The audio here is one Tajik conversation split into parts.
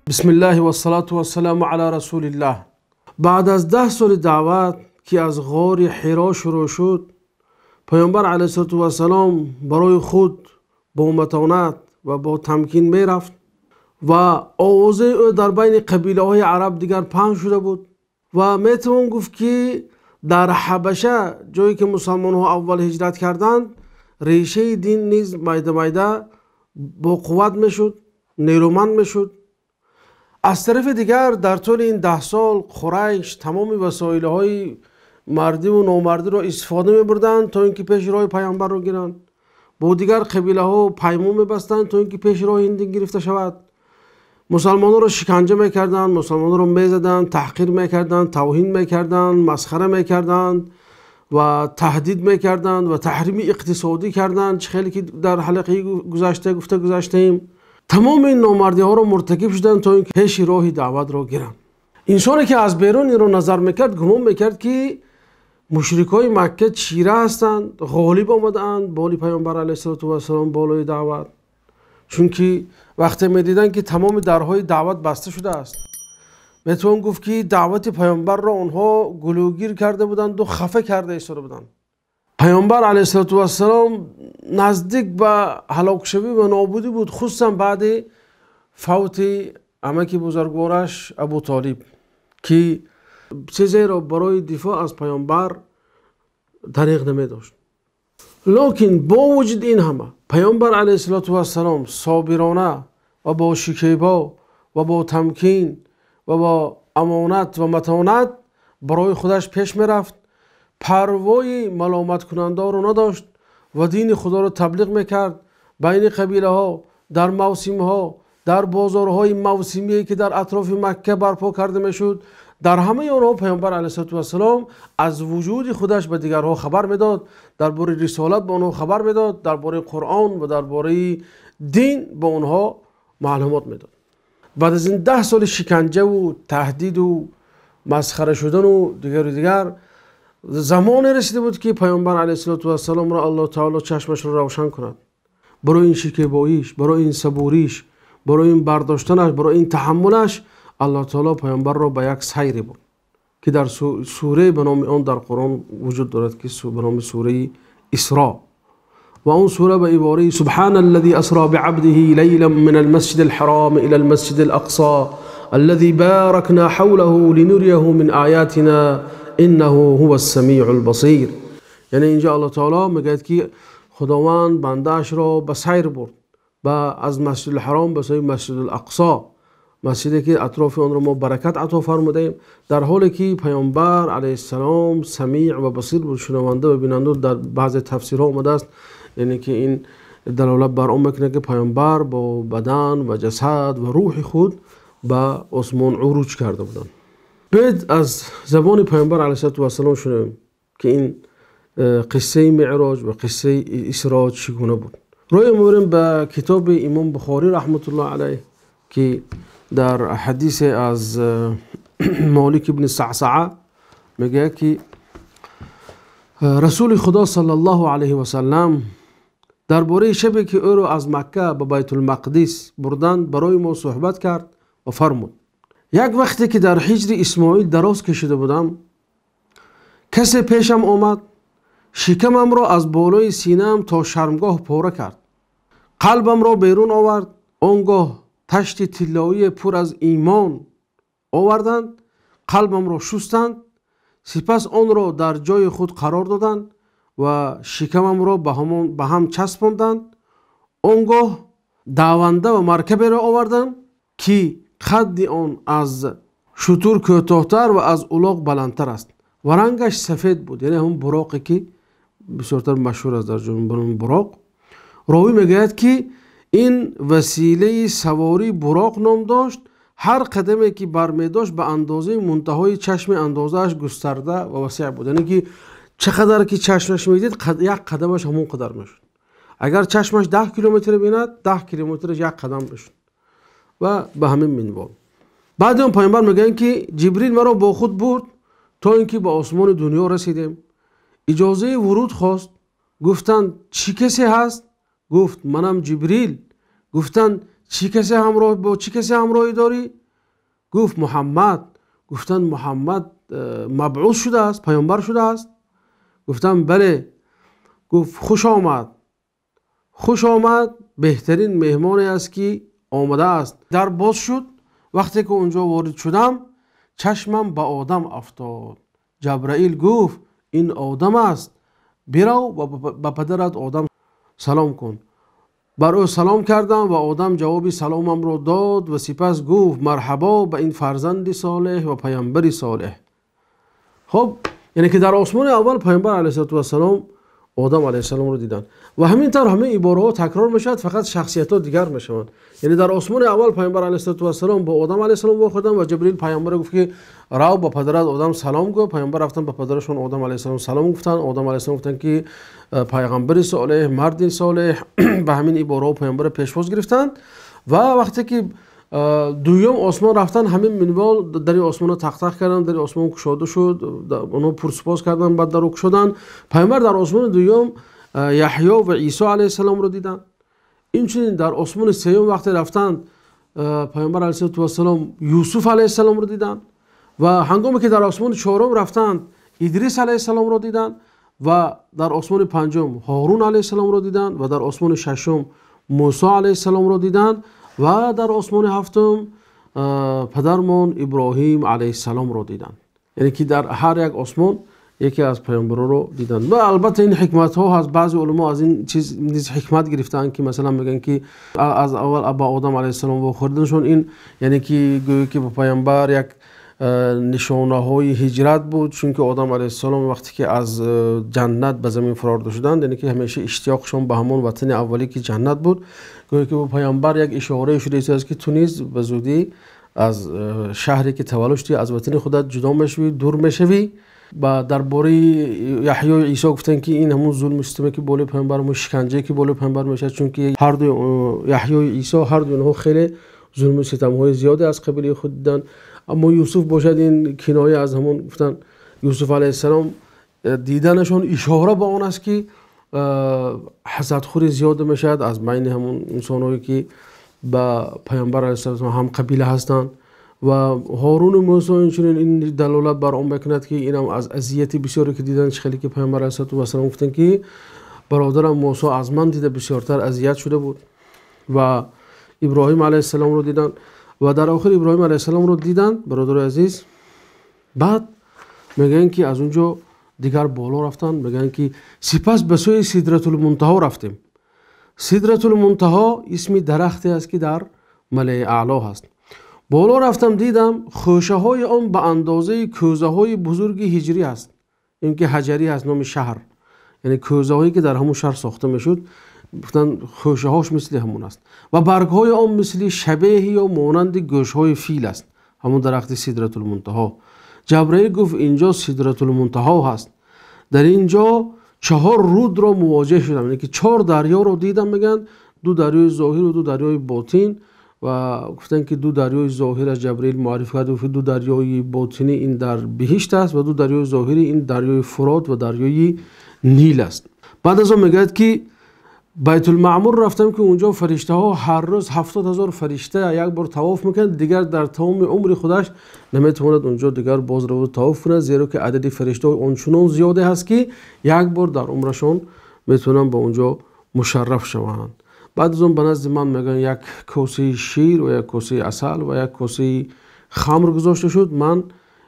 بسم الله والصلاة والسلام على رسول الله. بعد از 10 سال دعوت که از غار حرا شروع شد، پیامبر علیه الصلاة والسلام برای خود با متانت و با تمکین میرفت و آوازه او در بین قبیله های عرب دیگر پهن شده بود و میتوان گفت که در حبشه، جایی که مسلمان ها اول هجرت کردند، ریشه دین نیز میده میده با قوت میشد، نیرومند میشد. از طرف دیگر در طول این 10 سال قریش تمام وسایل های مردی و نامردی را استفاده می بردند تا اینکه پیش راه پیامبر را گیرند. با دیگر قبیله ها پیمان می بستند تا اینکه پیش راه این دین گرفته شود. مسلمانان را شکنجه میکردند، مسلمانان را میزدند، تحقیر میکردند، توهین میکردند، مسخره میکردند و تهدید میکردند و تحریم اقتصادی کردند. خیلی که در حلقه گذشته گفته گذشتیم، تمام این نامردی ها را مرتکب شدند تا اینکه پیش راه دعوت را گیرند. انسانی که از بیرون این را نظر میکرد گمان میکرد که مشرکای مکه چیره هستند، غالب آمدند بالای پیامبر علیه الصلاة والسلام، بالای دعوت. چون که وقتی میدیدند که تمام درهای دعوت بسته شده است، میتوان گفت که دعوت پیامبر را آنها گلوگیر کرده بودند و خفه کرده ایستاده بودند. پیامبر علیه الصلاة والسلام نزدیک به هلاک شوی و نابودی بود، خصوصا بعد فوت عمک بزرگوارش ابو طالب که چیزی را برای دفاع از پیامبر دریغ نمی داشت. لکن با وجود این همه پیامبر علیه الصلاة والسلام صابرانه و با شکیبا و با تمکین و با امانت و متانت برای خودش پیش میرفت، پروای ملامت کننده را نداشت و دین خدا را تبلیغ میکرد. بین قبیله ها، در موسم ها، در بازارهای موسمی که در اطراف مکه برپا کرده میشد، در همه آنها پیامبر علیه الصلاة والسلام از وجود خودش به دیگرها خبر میداد، درباره رسالت به آنها خبر میداد، درباره قرآن و درباره دین به آنها معلومات میداد. بعد از این 10 سال شکنجه و تهدید و مسخره شدن و دیگر و دیگر، زمان رسیده بود که پیامبر علیه الصلاة والسلام را الله تعالی چشمش را روشن کند. برای این شکیباییش، برای این صبوریش، برای این برداشتنش، برای این تحملش، الله تعالی پیامبر را به یک سیری بود که در سوره به نام آن در قرآن وجود دارد که به نام سوره اسراء، و آن سوره به عباره سبحان الذي اسرا بعبده ليلا من المسجد الحرام الى المسجد الاقصى الذي باركنا حوله لنريه من آیاتنا انه هو السمیع البصیر. یعنی اینجا الله تعالی میگه که خداوند بنده‌اش را به سیر برد، از مسجد الحرام به سوی مسجد الاقصا، مسجدی که اطراف آن را ما برکت عطا فرمودیم، در حالی که پیامبر علیه السلام سمیع و بصیر بود، شنونده و بیننده. در بعض تفسیرها آمده است، یعنی که این دلالت بر آن میکنه که پیامبر با بدن و جسد و روح خود به آسمان عروج کرده بودند. بعد از زبان پیامبر علیه الصلاة والسلام شنویم که این قصه معراج و قصه اسراء چگونه بود. روی می‌بریم به کتاب امام بخاری رحمت الله علیه که در حدیث از مالک ابن صعصعه میگه که رسول خدا صلی الله علیه و سلم درباره شبی که او را از مکه به بیت المقدس بردند برای ما صحبت کرد و فرمود: یک وقتی که در حجر اسماعیل دراز کشیده بودم، کسی پیشم آمد، شکمم را از بالای سینه‌ام تا شرمگاه پاره کرد، قلبم را بیرون آورد، آنگاه تشت طلایی پر از ایمان آوردند، قلبم را شستند، سپس آن را در جای خود قرار دادند و شکمم را به هم چسباندند. آنگاه دوانده و مرکبی را آوردند که قد آن از شتر کوتاه‌تر و از الاغ بلندتر است و رنگش سفید بود، یعنی هم براقی که بسیارتر مشهور است در جنوب براق. راوی میگوید که این وسیله سواری براق نام داشت، هر قدمی که برمی داشت به اندازه منتهای چشم اندازهش گسترده و وسیع بود، یعنی که چقدر که چشمش میدید یک قدمش همون قدر میشد. اگر چشمش 10 کیلومتر بیند، 10 کیلومترش یک قدم میشد و به همین منوال. بعد اون پیامبر میگن که جبریل مرا با خود برد تا اینکه به آسمان دنیا رسیدیم. اجازه ورود خواست. گفتند چی کسی هست؟ گفت منم جبریل. گفتند چی کسی همراه با چی کسی همراهی داری؟ Гуфт Муҳаммад. Гуфтанд Муҳаммад мабъус шудааст, паёмбар шудааст? Гуфтанд бале. Гуфт хуш омад, хуш омад, беҳтарин меҳмоне аст ки омадааст. Дар боз шуд. Вақте ки он ҷо ворид шудам, чашмам ба Одам афтод. Ҷабраил гуфт ин Одам аст, бирав ва ба падарат Одам салом кун. Бар ӯ салом кардам ва Одам ҷавоби саломамро дод ва сипас гуфт марҳабо ба ин фарзанди солеҳ ва паёмбари солеҳ. Хуб, яъне ки дар осмони аввал паёмбар алайҳиссалом Одам алайҳиссаломро диданд ва ҳамин тавр ҳама ибораҳо такрор мешавад, фақат шахсиятҳо дигар мешаванд. Яъне дар осмони аввал паёмбар алайҳиссалом бо Одам алайҳиссалом вохӯрданд ва Ҷабраил паёмбарро гуфт ки рав ба падарат Одам салом гӯ. Паёмбар рафтанд ба падарашон Одам алайҳиссалом салом гуфтанд. Одам алайҳиссалом гуфтанд ки пайғамбари солеҳ, марди солеҳ. Ба ҳамин ибораҳо паёмбарро пешвоз гирифтанд ва вақте ки дуюм осмон рафтанд, ҳамин минвол дари осмонро тақ-тақ карданд, дари осмон кушода шуд, онҳо пурсупос карданд, баъд дарро кушоданд. Паёмбар дар осмони дуюм Яҳё ва Исо алайҳиссаломро диданд. Инчунин дар осмони сеюм вақте рафтанд, паёмбар алайҳиссалом Юсуф алайҳиссаломро диданд ва ҳангоме ки дар осмони чорум рафтанд, Идрис алайҳиссаломро диданд ва дар осмони панҷум Ҳорун алайҳиссаломро диданд ва дар осмони шашум Мусо алайҳиссаломро диданд ва дар осмони ҳафтум падармон Иброҳим алайҳиссаломро диданд. Яъне ки дар ҳар як осмон яке аз паёмбаронро диданд. Ва албатта ин ҳикматҳо ҳаст. Баъзе уламо аз ин чиз низ ҳикмат гирифтаанд ки масалан мегӯянд ки аз аввал ба Одам алайҳиссалом вохӯрданашон ин яъне ки гӯё ки ба паёмбар як нишонаҳои ҳиҷрат буд, чунки Одам алайҳиссалом вақте ки аз ҷаннат ба замин фарорда шуданд, яъне ки ҳамеша иштиёқшон ба ҳамон ватани аввалӣ ки ҷаннат буд, гӯё ки ба паёмбар як ишорае шудааст ки ту низ ба зудӣ аз шаҳре ки таваллуд шудӣ, аз ватани худат ҷудо мешавӣ, дур мешавӣ. Ва дар бораи Яҳё ва Исо гуфтанд ки ин ҳамон зулму ситаме ки болои паёмбар, ҳамон шиканҷае ки болои паёмбар мешавад, чунки ҳар ду Яҳё ва Исо ҳар ду инҳо хеле зулму ситамҳои зиёде аз қабили худ диданд. Аммо Юсуф бошад ин киноя аз ҳамон гуфтанд Юсуф алайҳиссалом диданашон ишора ба он аст ки ҳасадхӯрӣ зиёд мешавад аз байни ҳамон инсонҳое ки ба паёмбар алайҳиссалом ҳам қабила ҳастанд. Ва Ҳорун ва Мусо инчунин ин далолат бар он мекунад ки инам аз азияти бисёре ки диданд, хеле ки паёмбар алайҳиссалом гуфтанд ки бародарам Мусо аз ман дида бисёртар азият шуда буд. Ва Иброҳим алайҳиссаломро диданд ва дар охир Иброҳим алайҳиссаломро диданд, бародарони азиз. Баъд мегӯянд ки аз он ҷо дигар боло рафтанд, мегӯянд ки сипас ба сӯи Сидратулмунтаҳо рафтем. Сидратулмунтаҳо исми дарахте аст ки дар малаи аъло ҳаст. Боло рафтам, дидам хӯшаҳои он ба андозаи кӯзаҳои бузурги ҳиҷрӣ аст, ин ки ҳаҷарӣ аст номи шаҳр, яъне кӯзаҳое ки дар ҳамон шаҳр сохта мешуд, гуфтанд хӯшаҳош мисли ҳамон аст ва баргҳои он мисли шабеҳ ё монанди гӯшҳои фил аст, ҳамон дарахти Сидратулмунтаҳо. Ҷабраил гуфт инҷо Сидратулмунтаҳо ҳаст. Дар инҷо чаҳор рудро мувоҷеҳ шудам, яъне ки чор дарёро дидам, мегӯянд ду дарёи зоҳир ва ду дарёи ботин. Ва гуфтанд ки ду дарёи зоҳир аз Ҷабраил муаррифӣ кард, гуфт ду дарёи ботинӣ ин дар биҳишт аст ва ду дарёи зоҳирӣ ин дарёи Фурот ва дарёи Нил аст. Баъд аз он мегӯяд ки Байтулмаъмур рафтам ки онҷо фариштаҳо ҳар рӯз 70,000 фаришта як бор тавоф мекунанд, дигар дар тамоми умри худаш наметавонад онҷо дигар боз равад тавоф кунад, зеро ки адади фариштаҳо ончунон зиёде ҳаст ки як бор дар умрашон метавонанд ба онҷо мушарраф шаванд. Баъд аз он ба назди ман мегӯянд як косаи шир ва як косаи асал ва як косаи хамр гузошта шуд. Ман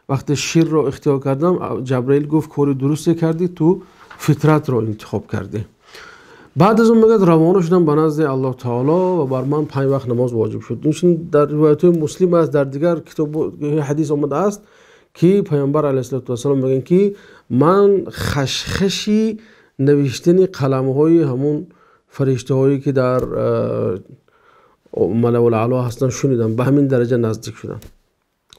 вақте ширро ихтиёр кардам, Ҷабраил гуфт кори дурусте кардӣ, ту фитратро интихоб кардӣ. Баъд аз он мегӯяд равона шудам ба назди Аллоҳ таоло ва бар ман 5 вақт намоз воҷиб шуд. Инчунин дар ривоятҳои Муслим аст, дар дигар китоб ҳадис омадааст ки паёмбар алайҳиссалоту вассалом мегӯянд ки ман хашхаши навиштани қаламҳои ҳамон фариштаҳое ки дар малаул аъло ҳастанд шунидам, ба ҳамин дараҷа наздик шудам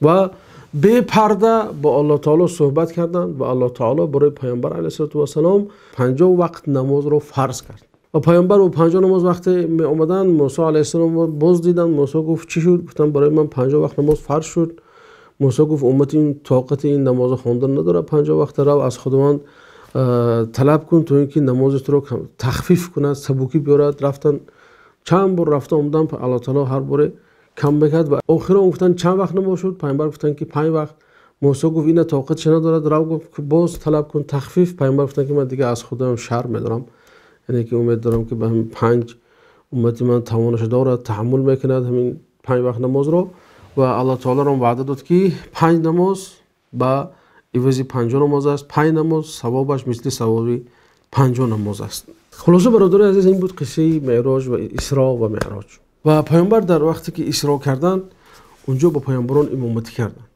ва бепарда бо Аллоҳ таоло суҳбат карданд ва Аллоҳ таоло барои паёмбар алайҳиссалоту вассалом 50 вақт намозро фарз кард. Ва паёмбар бо 50 намоз вақте меомаданд, Мусо алайҳиссалом боз диданд. Мусо гуфт чӣ шуд? Гуфтанд барои ман 50 вақт намоз фарз шуд. Мусо гуфт уммати ин тоқати ин намозро хондан надорад, 50 вақт рав аз Худованд талаб кун то ин ки намози туро тахфиф кунад, сабукӣ биёрад. Рафтанд чанд бор рафта омаданд, Аллоҳ таоло ҳар боре кам мекард ва охирон гуфтанд чанд вақт намоз шуд? Паёмбар гуфтанд ки 5 вақт. Мусо гуфт ина тоқаташ надорад, рав гуфт боз талаб кун тахфиф. Паёмбар гуфтанд ки ман дигар аз худоям шарм медорам, яъне ки умед дорам ки ба ҳамин 5 уммати ман тавонаш дорад, таҳаммул мекунад ҳамин 5 вақт намозро. Ва Аллоҳ таоло ро ваъда дод ки 5 намоз ба ивази 50 намоз аст, 5 намоз савобаш мисли савоби 50 намоз аст. Хулоса бародарони азиз, ин буд қиссаи Меъроҷ ва Исро ва Меъроҷ. Ва паёмбар дар вақте ки Исро карданд, унҷо ба паёмбарон имоматӣ карданд.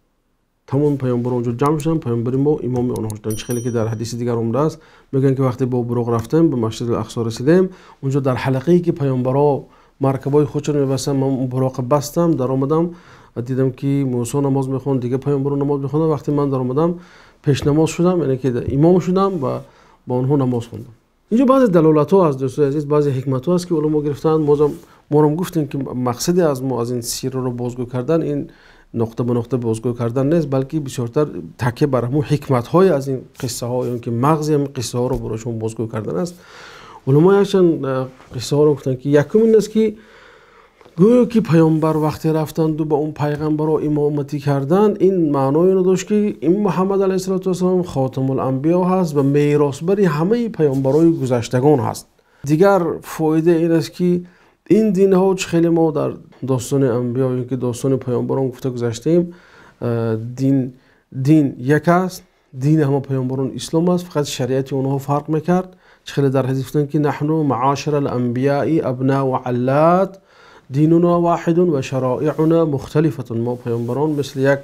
Тамоми паёмбарон унҷо ҷамъ шуданд, паёмбари мо имоми онҳо шуданд. Чӣ хеле ки дар ҳадиси дигар омадааст, мегӯянд ки вақте бо буроқ рафтем ба Масҷидул Ақсо расидем, унҷо дар ҳалқае ки паёмбарҳо маркабҳои худшон мебастанд, ман буроқро бастам, даромадам ва дидам ки Мусо намоз мехонд, дигар паёмбарон намоз мехонданд. Вақте ман даромадам пешнамоз шудам, яъне ки имом шудам ва бо онҳо намоз хондам. Инҷо баъзе далолатҳо аст дӯстони азиз, баъзе ҳикматҳо аст ки уламо гирифтаанд. Мо гуфтем ки мақсади аз мо аз ин сирро бозгӯ кардан ин нуқта ба нуқта бозгӯ кардан нест, балки бисёртар такя бар ҳамон ҳикматҳои аз ин қиссаҳо ё ки мағзи ҳамин қиссаҳоро барои шумо бозгӯ кардан аст. Уламо якчанд қиссаҳоро гуфтанд ки якум ин аст ки гӯё ки паёмбар вақте рафтанду ба он пайғамбарро имоматӣ карданд, ин маъное инро дошт ки ин Муҳаммад алайҳиссалоту вассалом хотамул анбиё ҳаст ва меросбари ҳамаи паёмбарои гузаштагон ҳаст. Дигар фоида ин аст ки ин динҳо чӣ хеле мо дар достони анбиё ё ки достони паёмбарон гуфта гузаштем, дин як аст, дини ҳама паёмбарон ислом аст, фақат шариати онҳо фарқ мекард. Чӣ хеле дар ҳадис гуфтанд ки наҳну маошира аланбияи абнау аллат динуна воҳидун ва шароиъуна мухталифатун. Мо паёмбарон мисли як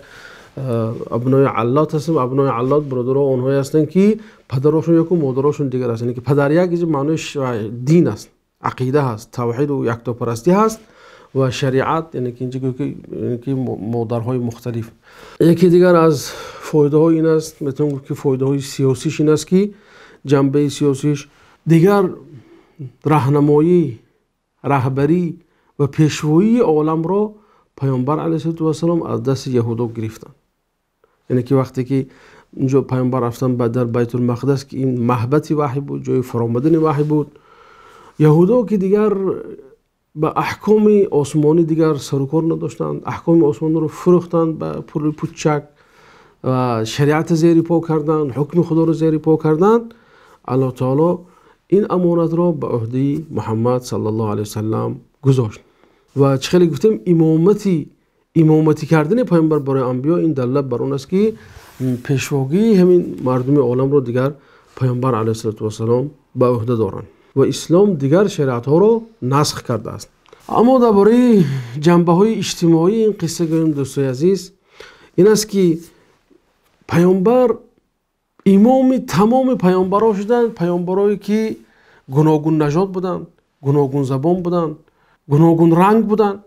абнои аллот ҳастем. Абнои аллот бародаро онҳое ҳастанд ки падарошон яку модарошон дигар аст, яъне ки падар як маънои дин аст, ақида ҳаст, тавҳиду яктопарастӣ ҳаст ва шариат, яъне ки инҷо ки модарҳои мухталиф. Яке дигар аз фоидаҳо ин аст, метавон гуфт ки фоидаҳои сиёсиш ин аст ки ҷанбаи сиёсиш дигар раҳнамоӣ, раҳбарӣ ва пешвоии оламро паёмбар алайҳиссалоту вассалом аз дасти яҳудо гирифтанд. Яъне ки вақте ки унҷо паёмбар рафтанд дар Байтулмақдас, ки ин маҳбати ваҳй буд, ҷои фаромадани ваҳй буд, яҳудо ки дигар ба аҳкоми осмонӣ дигар сарукор надоштанд, аҳкоми осмониро фурӯхтанд ба пули пучак ва шариатро зери по карданд, ҳукми худоро зери по карданд. Аллоҳ таоло ин амонатро ба ӯҳдаи Муҳаммад саллаллоҳу алайҳи васаллам гузошт. Ва чӣ хеле гуфтем, имоматӣ кардани паёмбар барои анбиё ин далолат бар он аст ки пешвогии ҳамин мардуми оламро дигар паёмбар алайҳиссалоту вассалом ба ӯҳда доранд ва ислом дигар шариатҳоро насх кардааст. Аммо дар бораи ҷанбаҳои иҷтимоии ин қисса гӯем дӯстои азиз, ин аст ки паёмбар имоми тамоми паёмбарҳо шуданд, паёмбарое ки гуногун нажод буданд, гуногун забон буданд, гуногун ранг буданд.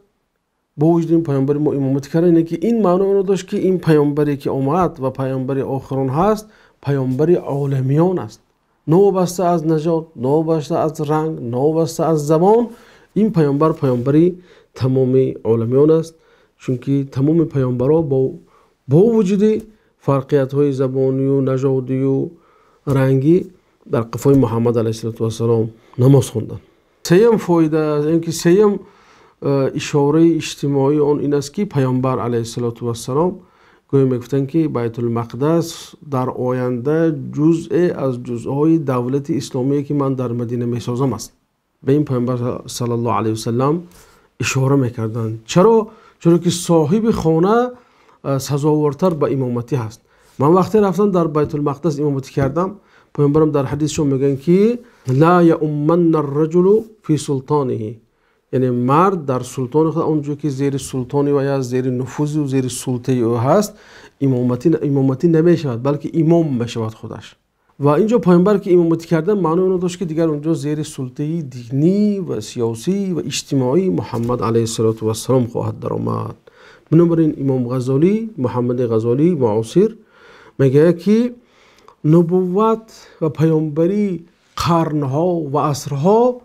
Бо вуҷуди ин паёмбари мо имоматӣ карданд, яъне ки ин маъно онро дошт ки ин паёмбаре ки омад ва паёмбари охирон ҳаст, паёмбари оламиён аст. Новобаста аз нажод, новобаста аз ранг, новобаста аз забон, ин паёмбар паёмбари тамоми оламиён аст, чунки тамоми паёмбарҳо бо вуҷуди фарқиятҳои забонию нажодию рангӣ дар қафои Муҳаммад алайҳиссалоту вассалом намоз хонданд. Сеюм фоида, ин ки сеюм ишораи иҷтимоии он ин аст ки паёмбар алайҳиссалоту вассалом гӯё мегуфтанд ки Байтулмақдас дар оянда ҷузъе аз ҷузъҳои давлати исломие ки ман дар Мадина месозам аст. Ба ин паёмбар саллаллоҳу алайҳи васаллам ишора мекарданд. Чаро? Чаро ки соҳиби хона сазовортар ба имоматӣ ҳаст. Ман вақте рафтам дар Байтулмақдас имоматӣ кардам, паёмбарам дар ҳадисшон мегӯянд ки ла яумманна арраҷулу фи султониҳи, яъне мард дар султони худ, он ҷое ки зери султони ва ё зери нуфузи зери султаи ӯ ҳаст, имоматӣ намешавад, балки имом мешавад худаш. Ва инҷо паёмбар ки имоматӣ кардан маънои онро дошт ки дигар онҷо зери султаи динӣ ва сиёсӣ ва иҷтимоии Муҳаммад алайҳиссалоту вассалом хоҳад даромад. Бинобар ин имом Ғазолӣ, Муҳаммади Ғазолӣ муосир мегӯяд ки нубувват ва паёмбарӣ қарнҳо ва асрҳо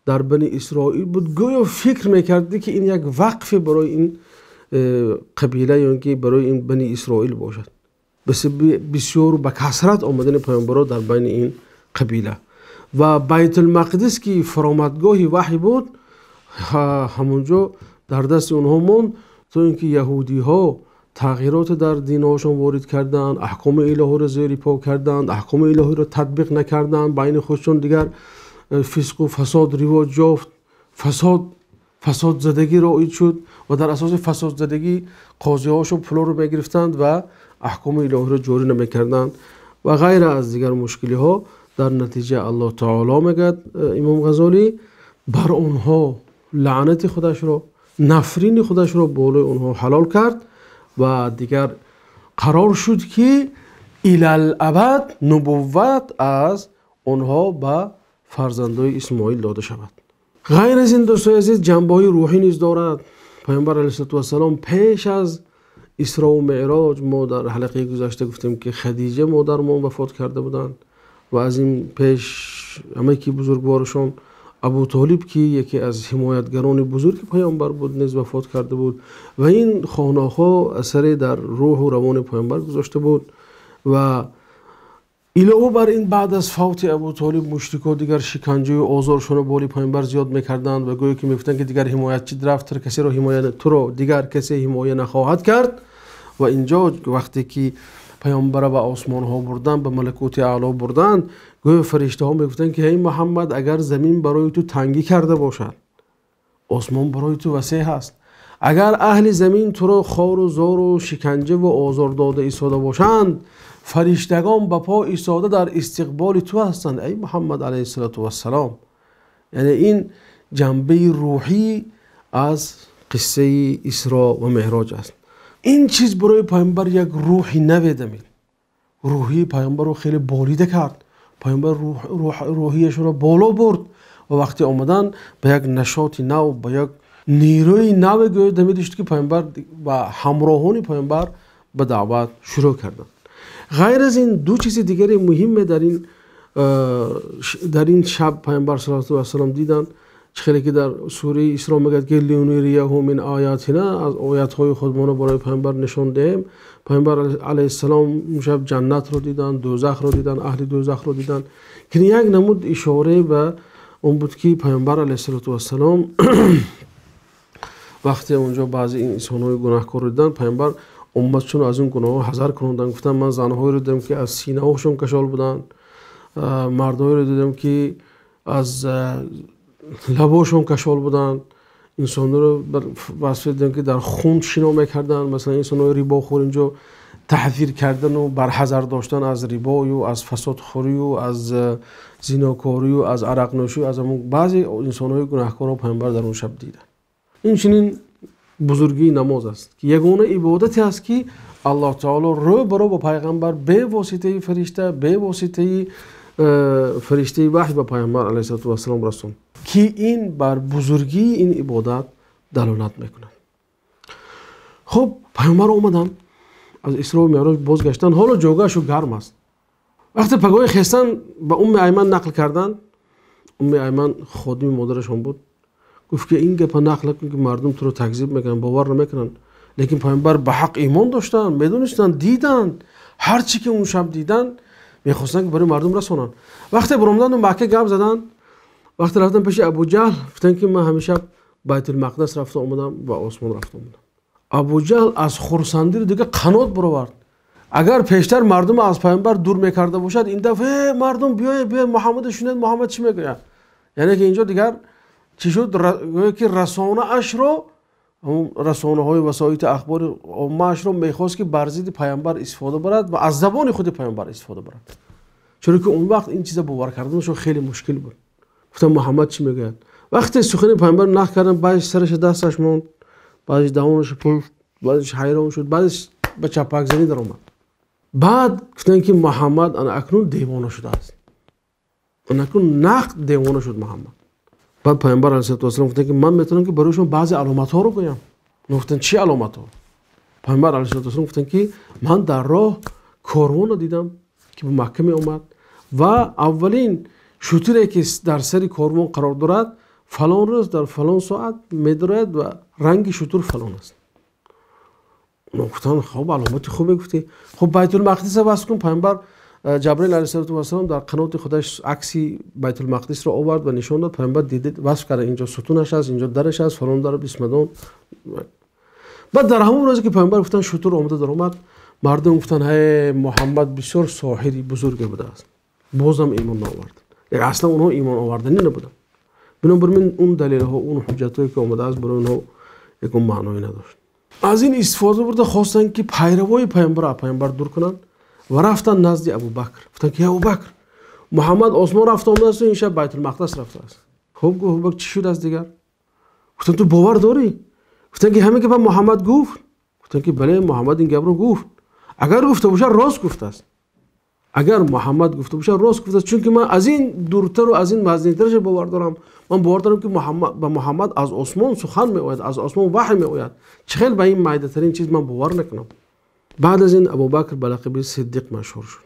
дар Бани Исроил буд. Гӯё фикр мекард ки ин як вақфе барои ин қабила ё ин ки барои ин Бани Исроил бошад. Бисёр ба касрат омадани паёмбарҳо дар байни ин қабила. Ва Байтулмақдис ки фаромадгоҳи ваҳй буд, ҳамонҷо Дар дасти онҳо монд то инки яҳудиҳо тағйирот дар динҳояшон ворид карданд, аҳкоми илоҳиро зери по карданд, аҳкоми илоҳиро татбиқ накарданд, байни худашон дигар фисқу фасод ривоҷ ёфт, фасодзадагӣ роиҷ шуд ва дар асоси фасодзадагӣ қозиҳояшон пулҳоро мегирифтанд ва аҳкоми илоҳиро ҷорӣ намекарданд ва ғайра аз дигар мушкилиҳо. Дар натиҷа Аллоҳ таъоло мегӯяд Имом Ғазолӣ бар онҳо лаънати худашро, нафрини худашро болои онҳо ҳалол кард ва дигар қарор шуд ки илалабад нубувват аз онҳо ба фарзандони Исмоил дода шавад. Ғайр аз ин дӯстони азиз, ҷанбаҳои рӯҳӣ низ дорад. Паёмбар алайҳиссалом пеш аз Исро ва Меъроҷ, мо дар ҳалқаи гузашта гуфтем ки Хадича модарамон вафот карда буданд ва аз ин пеш ҳама ки бузургворашон Абу Толиб ки яке аз ҳимоятгарони бузурги паёмбар буд низ вафот карда буд ва ин хонаҳо асаре дар рӯҳу равони паёмбар гузошта буд. Ва илова бар ин баъд аз фавти Абу Толиб мушрикон дигар шиканҷа ва озорашонро болои паёмбар зиёд мекарданд ва гӯё ки мегуфтанд ки дигар ҳимоятчӣ рафт, касеро ҳимоят, туро дигар касе ҳимоят нахоҳад кард. Ва инҷо вақте ки паёмбарро ба осмонҳо бурданд, ба малакути аъло бурданд, гӯё фариштаҳо мегуфтанд ки эй Муҳаммад, агар замин барои ту тангӣ карда бошад, осмон барои ту васеъ аст. Агар аҳли замин туро хору зору шиканҷа ва озор дода истода бошанд, фариштагон ба по истода дар истиқболи ту ҳастанд, эй Муҳаммад алайҳиссалоту вассалом. Яъне ин ҷанбаи рӯҳӣ аз қиссаи Исро ва Меъроҷ аст. Ин чиз барои паёмбар як рӯҳи наве дамид. Рӯҳии паёмбарро хеле болида кард. Паёмбар рӯҳияшро боло бурд ва вақте омадан ба як нашоти нав, ба як нерӯи наве гӯё дамида шуд ки паёмбар ва ҳамроҳони паёмбар ба даъват шурӯъ карданд. Ғайр аз ин ду чизи дигаре муҳиме дар ин шаб паёмбар саллаллоҳу алайҳи васаллам диданд. Хеле ки дар сураи Исро мегӯяд ки линурияҳу мин оятина, аз оятҳои худамонро барои паёмбар нишон диҳем. Паёмбар алайҳиссалом он шаб ҷаннатро диданд, дӯзахро диданд, аҳли дӯзахро диданд. Ки як намуд ишора ба он буд ки паёмбар алайҳиссалоту вассалом вақте онҷо баъзе инсонҳои гунаҳкорро диданд, паёмбар умматшонро аз он гуноҳҳо ҳазар кунонданд. Гуфтанд ман занҳоеро дидам ки аз синаҳошон кашол буданд, мардҳоеро дидам ки аз лабошон кашол буданд, инсонҳоро васф дидам ки дар хун шино мекарданд. Масалан инсонҳои рибохӯр инҷо таҳзир кардан ва барҳазар доштан аз рибою аз фасодхӯрию аз зинокорию аз арақнӯшию аз баъзе инсонҳои гунаҳкорро паёмбар дар он шаб диданд. Инчунин бузургии намоз аст ки ягона ибодате аст ки Аллоҳ таъоло рӯ ба рӯ бо пайғамбар бевоситаи фаришта, бевоситаи фариштаи ваҳй ба пайғамбар алайҳиссалоту вассалом расонд, ки ин бар бузургии ин ибодат далолат мекунад. Хуб, пайғамбар омаданд аз Исро ва Меъроҷ бозгаштанд. Ҳоло ҷойгоҳашон гарм аст. Вақте пагоҳи хестан ба Умми Айман нақл карданд, Умми Айман ходими модарашон буд, гуфт ки ин гапа нақл накун ки мардум туро такзиб мекунанд, бовар намекунанд. Лекин пайғамбар ба ҳақ имон доштанд, медонистанд, диданд, ҳар чӣ ки он шаб диданд мехостанд ки барои мардум расонанд. Вақте баромаданд ва Макка гап заданд, вақте рафтанд пеши Абу Ҷаҳл, гуфтанд ки ман ҳамин шаб Байтулмақдас рафта омадам ва осмон рафта омадам. Абу Ҷаҳл аз хурсандӣ дига қанот баровард. Агар пештар мардум аз пайғамбар дур мекарда бошад, ин дафъа мардум биёед, биёед Муҳаммадро шунед, Муҳаммад чӣ мегӯяд. Яъне ки инҷо дигар чӣ шуд? Гӯё ки расонаашро, расонаҳои васоити ахбори оммаашро мехост ки бар зидди пайғамбар истифода барад ва аз забони худи пайғамбар истифода барад. Чунки он вақт ин чиза бовар карданашон хеле мушкил буд. Гуфтам Муҳаммад чӣ мегӯяд? Вақте сухани пайғамбар нақл карданд, баъзеш сараш дасташ монд, баъзеш даҳонаш пӯшт, баъзеш ҳайрон шуд, баъзеш ба чапакзанӣ даромад. Баъд гуфтанд ки Муҳаммад ана акнун девона шудааст, ана акнун нақд девона шуд Муҳаммад. Баъд пайғамбар алайҳиссалоту вассалом гуфтанд ки ман метавонам ки барои шумо баъзе аломатҳоро гӯям. Гуфтанд чӣ аломатҳо? Пайғамбар алайҳиссалоту вассалом гуфтанд ки ман дар роҳ корвонро дидам ки ба Макка меомад ва аввалин шутуре ки дар сари корвон қарор дорад фалон рӯз дар фалон соат медарояд ва ранги шутур фалон аст. Гуфтанд хуб, аломати хубе гуфтӣ. Хуб, Байтулмақдиса васф кун. Пайғамбар Ҷабраил алайҳиссалом дар қаноти худаш акси Байтулмақдисро овард ва нишон дод. Паёмбар дид, васф кард, инҷо сутунаш аст, инҷо дараш аст, фалон дар, бисмадон. Баъд дар ҳамон рӯзе ки паёмбар гуфтанд шутур омада даромад, мардум гуфтанд ҳей, Муҳаммад бисёр соҳири бузурге будааст. Бозам имон наовард. Яъне аслан онҳо имон оварданӣ набуданд. Бинобар ин он далелҳо, он ҳуҷҷатҳое ки омадааст барои онҳо ягон маъное надошт. Аз ин истифода бурда хостанд ки пайравои паёмбарро аз паёмбар дур кунанд ва рафтанд назди Абубакр. Гуфтанд ки Абубакр, Муҳаммад осмон рафта омадааст, ин шаб Байтулмақдис рафтааст. Хуб, гуфт Абубакр, чӣ шуд аз дигар? Гуфтанд ту бовар дорӣ? Гуфтанд ки ҳамин ки ба Муҳаммад гуфт? Гуфтанд ки бале, Муҳаммад ин гапро гуфт. Агар гуфта бошад, рост гуфтааст. Агар Муҳаммад гуфта бошад, рост гуфтааст, чунки ман аз ин дуртар ва аз ин вазнинтараш бовар дорам. Ман бовар дорам ки ба Муҳаммад аз осмон сухан меояд, аз осмон ваҳй меояд. Чӣ хел ба ин майдатарин чиз ман бовар накунам? Баъд аз ин Абубакр ба лақаби Сиддиқ машҳур шуд.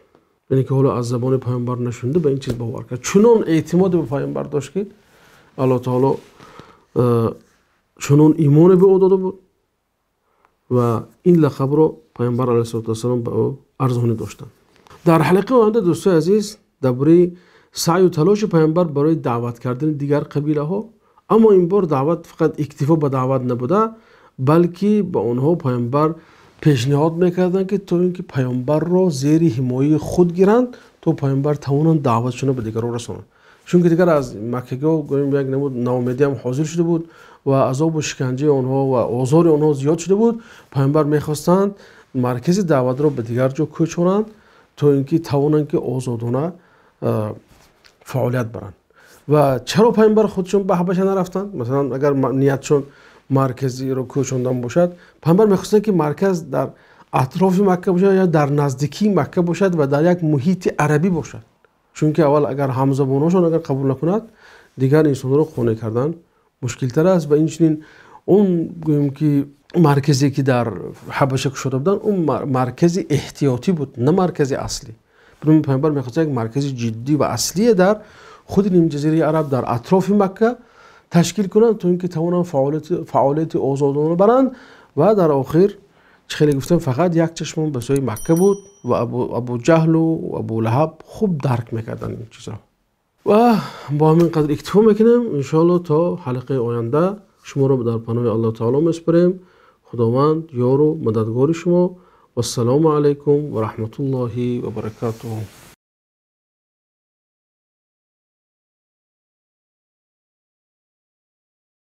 Яъне ки ҳоло аз забони паёмбар нашунда ба ин чиз бовар кард. Чунон эътимоде ба паёмбар дошт ки Аллоҳ таоло чунон имоне ба ӯ дода буд ва ин лақабро паёмбар алайҳиссалоту вассалом ба ӯ арзонӣ доштанд. Дар ҳалқаи оянда дӯстои азиз дар бораи саъю талоши паёмбар барои даъват кардани дигар қабилаҳо, аммо ин бор даъват фақат иктифо ба даъват набуда, балки ба онҳо паёмбар пешниҳод мекарданд ки то ин ки паёмбарро зери ҳимояи худ гиранд, то паёмбар тавонанд даъватшонро ба дигарон расонанд. Чунки дигар аз маккагиҳо гӯем як намуд ноумедӣ ҳам ҳозир шуда буд ва азобу шиканҷаи онҳо ва озори онҳо зиёд шуда буд. Паёмбар мехостанд маркази даъватро ба дигар ҷо кӯчонанд, то ин ки тавонанд ки озодона фаъолият баранд. Ва чаро паёмбар худшон ба Ҳабаша нарафтанд? Масалан, агар ниятшон марказиро кӯчондан бошад, паёмбар мехостанд ки марказ дар атрофи Макка бошад ё дар наздикии Макка бошад ва дар як муҳити арабӣ бошад. Чунки аввал агар ҳамзабоношон агар қабул накунад, дигар инсонро қонеъ кардан мушкилтар аст. Ва инчунин он гӯем ки марказе ки дар Ҳабаша кушода буданд, он маркази эҳтиётӣ буд, на маркази аслӣ. Бинобар ин паёмбар мехост як маркази ҷиддӣ ва аслие дар худи нимҷазираи Араб, дар атрофи Макка ташкил кунанд, то ин ки тавонанд фаъолияти озодона баранд. Ва дар охир чӣ хеле гуфтам, фақат як чашмон ба сӯи Макка буд ва Абу Ҷаҳлу Абу Лаҳаб хуб дарк мекарданд ин чизро. Ва бо ҳамин қадр иктифо мекунем. Иншоаллоҳ то ҳалқаи оянда шуморо дар паноҳи Аллоҳ таоло месупорем. Худованд ёру мададгори шумо. Вассалому алайкум ва раҳматуллоҳи ва баракатуҳ.